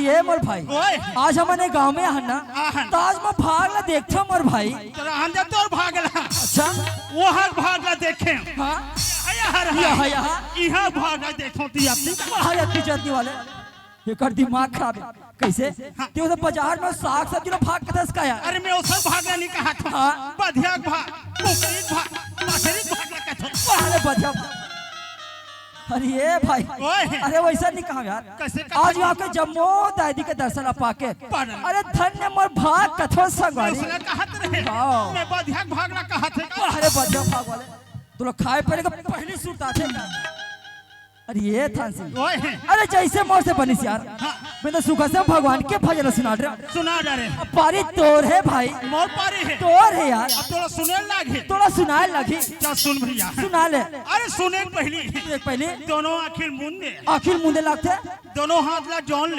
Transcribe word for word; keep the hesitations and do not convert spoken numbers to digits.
ए मोर भाई, ओए। आज हमन ए गांव में आहन ना, आहन। त आज मैं भाग ला देखथंव मोर भाई। त रहन दे तोर भाग ला। अच्छा। ओहर भाग ला देखे। हाँ। अरे यार, यहाँ, यहाँ। इहाँ भाग ला देखो ती अपनी। अरे अति जाति वाले, एकर दिमाग खराब हे। कइसे? हाँ। ते ओदे बाजार में साग सब्जी ला भाग कथस का यार? अरे मैं ओसर भाग ला नइ कहत हंव। हाँ। बधिया भाग, कुकरी भाग, मछरी भाग ला कथस। अरे बधिया भाग। अरे ए भाई, ओए। अरे वइसन नइ कहंव यार। कइसे कहत आज हस? इहाँ के जम्मो दाई दीदी के दर्शन ला पाके, पाना। अरे धन्य मोर भाग कथंव संगवारी। ओसने कहत रहे। हाँ। मैं बधिया भाग ला कहत हंव। अरे बधिया भाग वाले, तोला खाय पीये के पहिली सुरत आथे। अरे ए थान सिंह। ओए। अरे जइसे मोर से बनिस यार। हाँ। मैं तो सुख से भगवान के भजन सुना डरेंव। सुना डरे। अब पारी तोर हे भाई। मोर पारी हे। तोर हे यार। अब तोला सुने लागही। तोला सुनाय लागही। चल सुन भइया। सुना ले। अरे सुने पहिली। देख पहिली। दोनों आँखी ल मूंद दे। आँखी ल मूंदे लागथे। दोनों हाथ ला जोड़ ले।